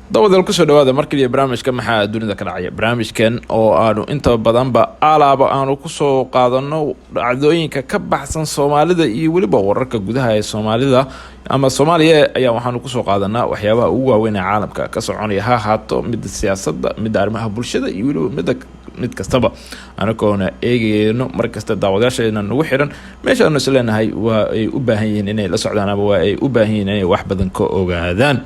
Daawadayaal, kusoo dhawaada mar kaliya barnaamijka Maxaa Dunida Ka Dhacaya. Barnaamijkan oo aanu inta badanba alaaba aanu kusoo qaadano dhacdooyinka ka baxsan Soomaalida iyo weliba wararka gudaha ee Soomaalida ama Soomaaliya ayaa waxaanu kusoo qaadanaa waxyaabaha ugu waaweyn ee caalamka ka soconaya, ha ahaato midda siyaasadda, midda arrimaha bulshada iyo weliba midda mid kastaba, anagoona eegeyno markasta daawadayaasheena nagu xiran meeshaanu is leenahay waa ay u baahan yihiin inay la socdaan ama waa ay u baahan yihiin inay wax badan ka ogaadaan.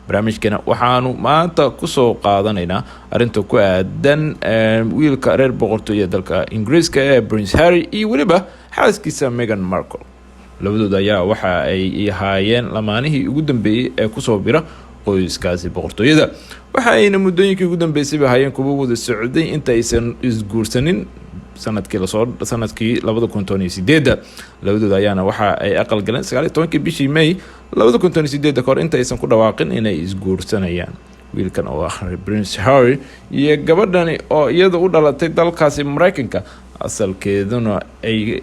Barnaamijkana waxaanu maanta kusoo qaadanaynaa arrinta ku aadan wiilka reer boqortooya dalka Ingiriiska ee Prince Harry iyo weliba xaaskiisa Megan Markle. Labadooda ayaa waxa ay ahaayeen lamaanihii ugu dambeeyey ee kusoo bira qoyskaasi boqortooyada. Waxa ayna muddooyinkii ugu dambeysayba ahaayeen kuwa wada socday inta aysan isguursanin sanadkii lasoo sanadkii 2018-da. Labadooda ayaana waxa ay aqal galeen 19-kii bishii May 2018-da, kahor inta aysan ku dhawaaqin inay isguursanayaan. Wiilkan oo ah Prince Harry iyo gabadhani oo iyada u dhalatay dalkaasi Mareykanka, asalkeeduna ay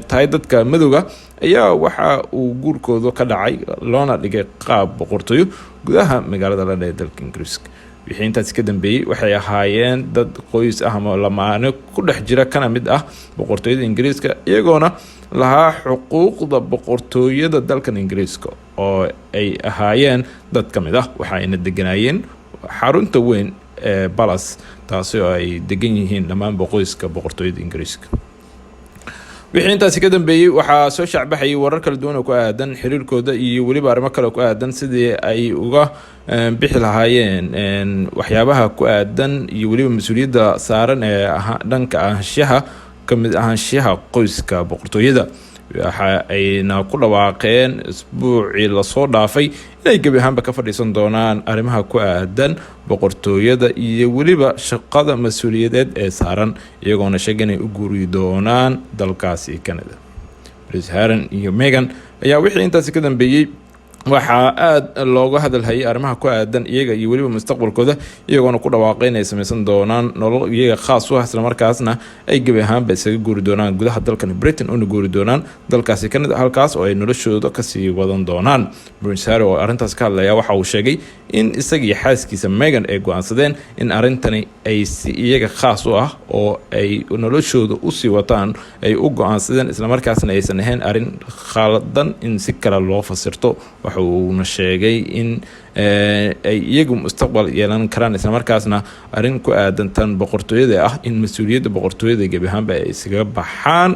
tahay dadka madowga, ayaa waxa uu guurkooda ka dhacay loona dhigay qaab boqortooyo gudaha magaalada London ee dalka Ingiriiska. Wixii intaasi ka dambeeyey waxay ahaayeen dad qoys ah ama lamaane ku dhex jira kana mid ah boqortooyada Ingiriiska, iyagoona lahaa xuquuqda boqortooyada dalkan Ingiriiska oo ay ahaayeen dad ka mid ah. Waxayna deganaayeen xarunta weyn ee palace, taasi oo ay degan yihiin dhammaanba qoyska boqortooyada Ingiriiska. Wixii intaasi ka dambeeyey waxaa soo shaacbaxayay warar kala duwan oo ku aadan xiriirkooda iyo weliba arrimo kale oo ku aadan sidii ay uga bixi lahaayeen waxyaabaha ku aadan iyo weliba mas-uuliyadda saaran ee dhanka ahaanshaha ka mid ahaanshaha qoyska boqortooyada. Waxa ayna ku dhawaaqeen isbuucii lasoo dhaafay inay gebi ahaanba ka fadhiisan doonaan arrimaha ku aadan boqortooyada iyo weliba shaqada mas-uuliyadeed ee saaran, iyagoona sheegay inay u guuri doonaan dalkaasi Canada. Prince Harry iyo Megan ayaa wixii intaasi ka dambeeyey waxaa aada looga hadalhayay arrimaha ku aadan iyaga iyo weliba mustaqbalkooda, iyagoona ku dhawaaqay inay sameysan doonaan nolol iyaga khaas u ah, islamarkaasna ay gebi ahaanba isaga guuri doonaan gudaha dalkan Britain, una guuri doonaan dalkaasi Canada, halkaas oo ay noloshooda kasii wadan doonaan. Prince Harry oo arrintaas ka hadlaya waxa uu sheegay in isaga iyo xaaskiisa Megan ay go-aansadeen in arrintani ay si iyaga khaas u ah oo ay noloshooda usii wataan ay u go-aansadeen, islamarkaasna aysan ahayn arrin khaldan in si kale loo fasirto. Waxa uuna sheegay in ay iyagu mustaqbal yeelan karaan, islamarkaasna arrin ku aadan tan boqortooyada ah in mas-uuliyadda boqortooyada gebi ahaanba ay iskaga baxaan,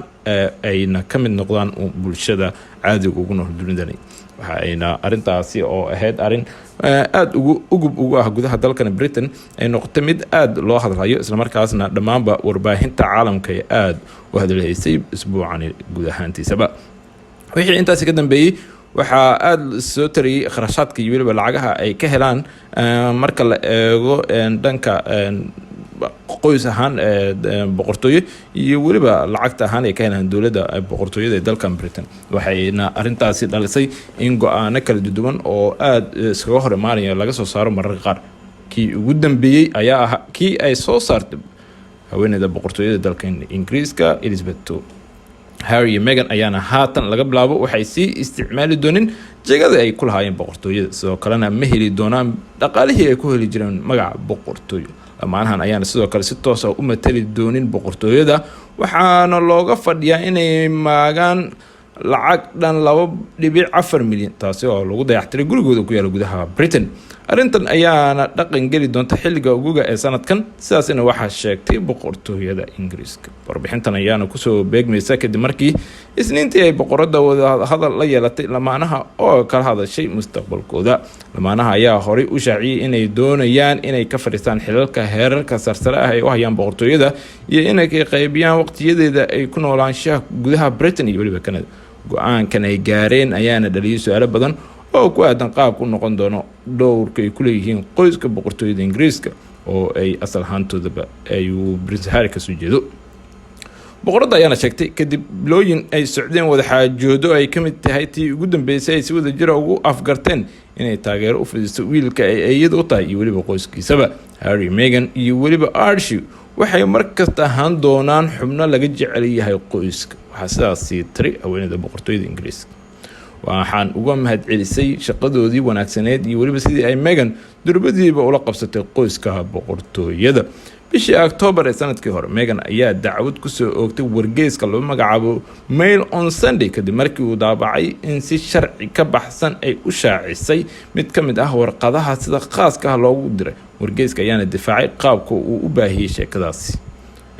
ayna ka mid noqdaan bulshada caadiga ugu nool dunidani. Waxa ayna arrintaasi oo ahayd arrin aada ugu ugub ugu ah gudaha dalkan Britain ay noqotay mid aada loo hadalhayo, islamarkaasna dhammaanba warbaahinta caalamka ee aada u hadalhaysay isbuucani guud ahaantiisaba. Wixii intaasi ka dambeeyey waxaa aada soo tariyey kharashaadka iyo weliba lacagaha ay ka helaan marka la eego dhanka qoys ahaan boqortooyo iyo weliba lacagta ahaan ay ka helaan dowladda boqortooyada ee dalkan Britain. Waxayna arrintaasi dhalisay in go-aano kala duwan oo aada iskaga hor imaanaya laga soo saaro mararka qaar. Kii ugu dambeeyey ayaa ahaa kii ay soo saartay haweeneyda boqortooyada dalkan Ingiriiska, Elizabeth II. Harry iyo Megan ayaana haatan laga bilaabo waxay sii isticmaali doonin jegada ay ku lahaayeen boqortooyada, sidoo kalena ma heli doonaan dhaqaalihii ay ku heli jireen magaca boqortooyo. Lamaanahan ayaana sidoo kale si toosa u matali doonin boqortooyada, waxaana looga fadhiyaa inay maagaan lacag dhan 2.4 milyan, taasi oo lagu dayactiray gurigooda ku yaala gudaha Britain. Arrintan ayaana dhaqan geli doonta xilliga uguga ee sanadkan, sidaasina waxaa sheegtay boqortooyada Ingiriiska. Warbixintan ayaana kusoo beegmaysa kadib markii Isniintii ay boqorada wadahadal la yeelatay lamaanaha oo kala hadashay mustaqbalkooda. Lamaanaha ayaa horay u shaaciyey inay doonayaan inay ka fadhiistaan xilalka heerarka sarsare ah ay u hayaan boqortooyada iyo inay qaybiyaan waqtiyadeeda ay ku noolaanshaha gudaha Britain iyo weliba Canada. Go-aankan ay gaareen ayaana dhaliyay su-aalo badan oo ku aadan qaabku noqon doono dhowrka ay ku leeyihiin qoyska boqortooyada Ingiriiska oo ay asal ahaantoodaba ayuu Prince Harry kasoo jeedo. Boqoradda ayaana sheegtay kadib bilooyin ay socdeen wadaxaajoodo ay ka mid tahay tii ugu dambeysay ay si wada jira ugu afgarteen inay taageero u fidiso wiilka ay eeyada u tahay iyo weliba qoyskiisaba. Harry, Megan iyo weliba Archie waxay markasta ahaan doonaan xubno laga jecel yahay qoyska, waxaa sidaasi tiri haweeneyda boqortooyada Ingiriiska. Waxaan uga mahadcelisay shaqadoodii wanaagsaneed iyo weliba sidii ay Megan durbadiiba ula qabsatay qoyska boqortooyada. Bishii Octoobar ee sanadkii hore, Megan ayaa dacwad kusoo oogtay wargeyska lagu magacaabo Mail on Sunday, kadib markii uu daabacay in si sharci ka baxsan ay u shaacisay mid ka mid ah warqadaha sida khaaska ah loogu diray. Wargeyska ayaana difaacay qaabka uu u baahiyey sheekadaasi.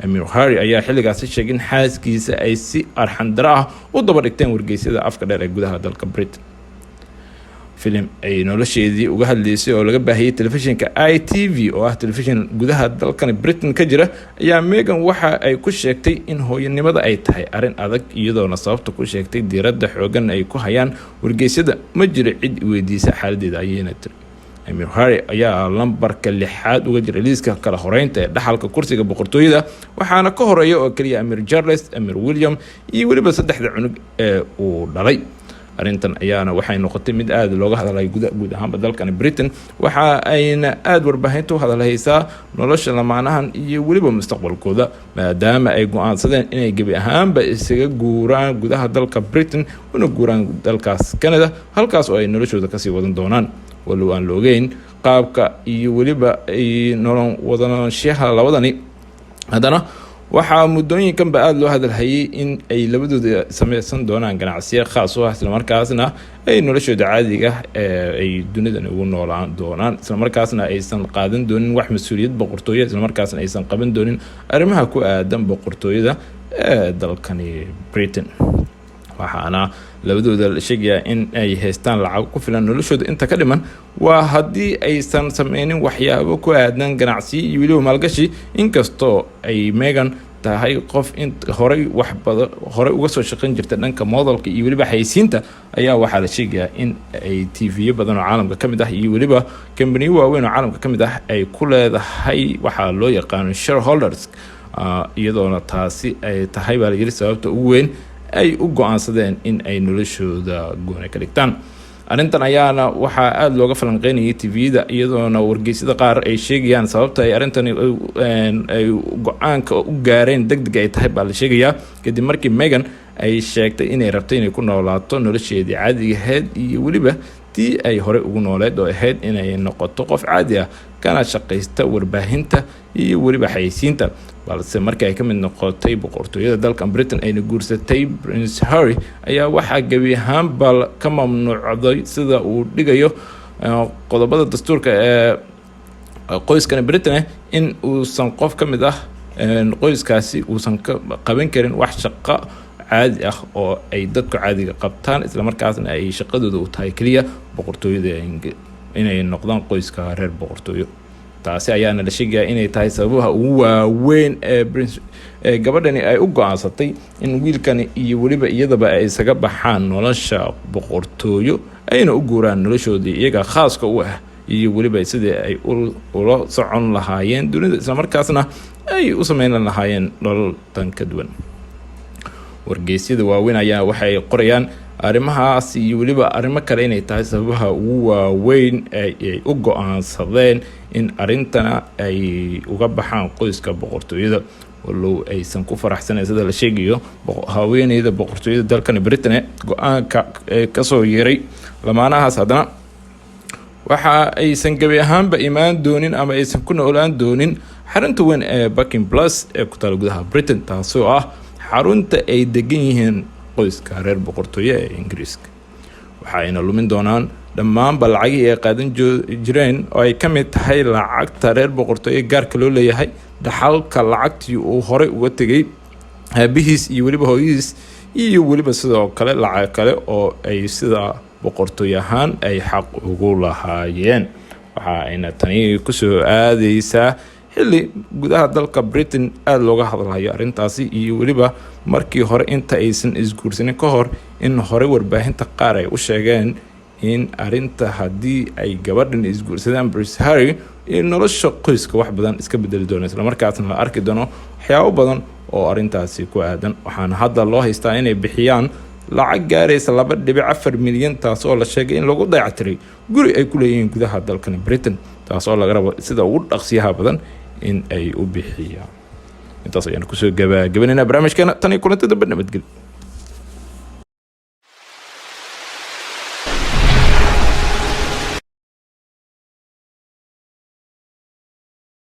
Amiir Harry ayaa xilligaasi sheegay in xaaskiisa ay si arxandaro ah u daba dhigteen wargeysyada afka dheer ee gudaha dalka Britain. Filim ay nolosheedii uga hadlaysay oo laga baahiyey telefishinka ITV, oo ah telefishin gudaha dalkani Britain ka jira, ayaa Megan waxa ay ku sheegtay in hooyanimada ay tahay arrin adag, iyadoona sababta ku sheegtay diiradda xoogan ay ku hayaan wargeysyada. "Ma jiro cid weydiisa xaaladeeda," ayayna tiri. Amiir Harry ayaa lambarka lixaad uga jira liiska kala horeynta ee dhaxalka kursiga boqortooyada, waxaana ka horeeya oo keliya Amiir Charles, Amiir William iyo weliba saddexda cunug ee uu dhalay. Arrintan ayaana waxay noqotay mid aada looga hadalay guud ahaanba dalkani Britain. Waxa ayna aada warbaahinta u hadalhaysaa nolosha lamaanahan iyo weliba mustaqbalkooda, maadaama ay go-aansadeen inay gebi ahaanba isaga guuraan gudaha dalka Britain, una guuraan dalkaas Canada, halkaas oo ay noloshooda kasii wadan doonaan, walow aan la ogeyn qaabka iyo weliba ay nolol wadanaanshaha labadani. Haddana waxaa muddooyinkanba aada loo hadalhayay in ay labadooda sameysan doonaan ganacsiyo khaas u ah, islamarkaasna ay noloshooda caadiga ay dunidan ugu noolaan doonaan, islamarkaasna aysan qaadan doonin wax mas-uuliyad boqortooya, islamarkaasna aysan qaban doonin arrimaha ku aadan boqortooyada ee dalkani Britain. Waxaana labadooda la sheegayaa in ay haystaan lacag ku filan noloshooda inta ka dhiman, waa haddii aysan sameynin waxyaabo ku aadan ganacsiyo iyo weliba maalgashi. Inkastoo ay Megan tahay qof in horey wax badan horey uga soo shaqeyn jirta dhanka modelka iyo weliba xayeysiinta, ayaa waxaa la sheegayaa in ay TV-yo badan oo caalamka ka mid ah iyo weliba kambaniyo waaweyn oo caalamka ka mid ah ay ku leedahay waxaa loo yaqaano shareholders, iyadoona taasi ay tahay, baa la yiri, sababta ugu weyn ay u go-aansadeen in ay noloshooda gooni ka dhigtaan. Arrintan ayaana waxaa aada looga falanqeynayay TV-da, iyadoona wargeysyada qaar ay sheegayaan sababta ay arrintani ay go-aanka u gaareen deg deg ay tahay, baa la sheegayaa, kadib markii Megan ay sheegtay inay rabtay inay ku noolaato nolosheedii caadiga ahayd iyo weliba tii ay horey ugu nooleed, oo ahayd inay noqoto qof caadi ah kana shaqaysta warbaahinta iyo weliba xayeysiinta. Balse markii ay ka mid noqotay boqortooyada dalkan Britain ayna guursatay Prince Harry, ayaa waxaa gebi ahaanba ka mamnuucday, sida uu dhigayo qodobada dastuurka ee qoyskani Britain, in uusan qof ka mid ah qoyskaasi uusan ka qaban karin wax shaqo caadi ah oo ay dadku caadiga qabtaan, islamarkaasna ay shaqadooda u tahay keliya boqortooyada, inay noqdaan qoyska reer boqortooyo. Taasi ayaana la sheegaya inay tahay sababaha ugu waaweyn ee prince ee gabadhani ay u go-aansatay in wiilkani iyo weliba iyadaba ay isaga baxaan nolosha boqortooyo, ayna u guuraan noloshoodii iyaga khaaska u ah iyo weliba sidii ay ula socon lahaayeen dunida, islamarkaasna ay u sameyn lahaayeen nolol tan ka duwan. Wargeysyada waaweyn ayaa waxay qorayaan arrimahaas iyo weliba arrimo kale inay tahay sababaha ugu waaweyn ay u go-aansadeen in arrintana ay uga baxaan qoyska boqortooyada, walow aysan ku faraxsanayn, sida la sheegayo, haweeneyda boqortooyada dalkani Britain go-aanka kasoo yeeray lamaanahaas. Haddana waxa aysan gebi ahaanba imaan doonin ama aysan ku noolaan doonin xarunta weyn ee Buckingham Palace ee ku taala gudaha Britain, taasoo ah xarunta ay degan yihiin qoyska reer boqortooye ee Ingiriiska. Waxayna lumin doonaan dhammaanba lacagihii ay qaadan jireen, oo ay ka mid tahay lacagta reer boqortooye gaarka loo leeyahay, dhaxalka lacagtii uu horey uga tegay aabihiis iyo weliba hooyadiis, iyo weliba sidoo kale lacag kale oo ay sida boqortooy ahaan ay xaq ugu lahaayeen. Waxa ayna tani kusoo aadeysaa xilli gudaha dalka Britain aada looga hadlayo arrintaasi, iyo weliba markii hore inta aysan isguursanin ka hor in horey warbaahinta qaar ay u sheegeen in arrinta haddii ay gabadhan isguursadaan Prince Harry, in nolosha qoyska wax badan iska bedeli doono, islamarkaasna la arki doono waxyaabo badan oo arrintaasi ku aadan. Waxaana hadda loo haystaa inay bixiyaan lacag gaaraysa 2.4 milyan, taas oo la sheegay in lagu dayactiray guri ay ku leeyihiin gudaha dalkani Britain, taas oo laga rabo sida ugu dhaqsiyaha badan in ay u bixiyaan. Intaas ayaan kusoo gabagabanayna barnaamijkeena. Tan iyo kulanti dambe, nabadgelyo.